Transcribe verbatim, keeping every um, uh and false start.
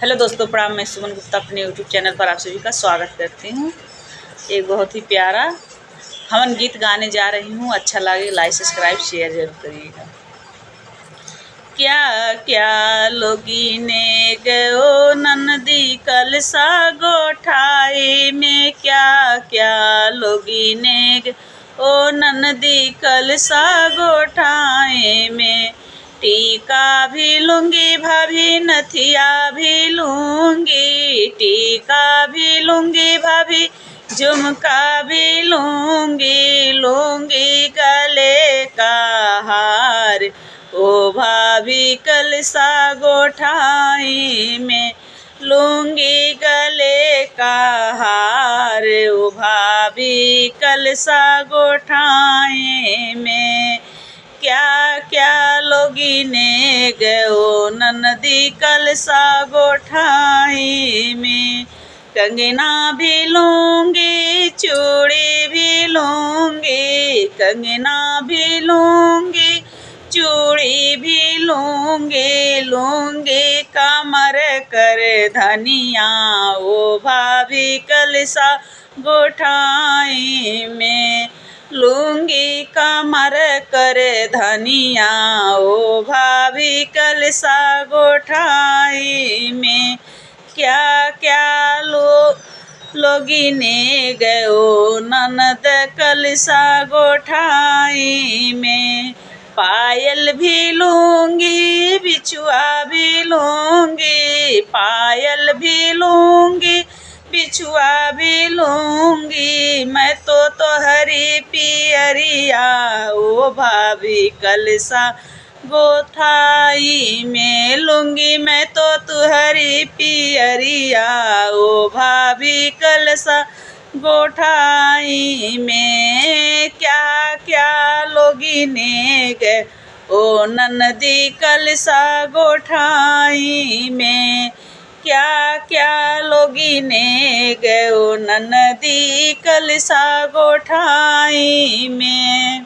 हेलो दोस्तों, प्रणाम। मैं सुमन गुप्ता अपने YouTube चैनल पर आप सभी का स्वागत करती हूँ। एक बहुत ही प्यारा हवन गीत गाने जा रही हूँ। अच्छा लगे, लाइक, सब्सक्राइब, शेयर जरूर करिएगा। क्या क्या लोगिने गयो ननदी कलसा गोठाई में, क्या क्या लोगिने गयो ननदी कलसा गोठाई में। टीका भी लूंगी भाभी, नथिया भी लूंगी, टीका भी लूंगी भाभी, झुमका भी लूंगी, लूंगी गले का हार, ओ भाभी कलसा गोठाई में। लूंगी गले का हार, ओ भाभी कलसा गोठाई में। क्या क्या लोगिने गयो ननदी कलसा गोठाई में। कंगना भी लूंगी, चूड़ी भी लूंगी, कंगना भी लूंगी, चूड़ी भी लूंगी, लूंगी कमर कर धनिया, ओ भाभी कलसा गोठाई में। लूंगी कमर कर धनिया, ओ भाभी कलसा गोठाई में। क्या क्या लो लोगिने गयो ननद कलसा गोठाई में। पायल भी लूंगी, बिछुआ भी लूंगी, पायल भी लूंगी, बिछुआ भी लूंगी, मैं तो तोहरी पियरिया, ओ भाभी कलसा गोठाई में। लूंगी मैं तो तुहरी पियरिया, ओ भाभी कलसा गोठाई में। क्या क्या लोगिने गयो ननदी कलसा गोठाई में। क्या क्या लोगिने गयो ननदी कलसा गोठाई में।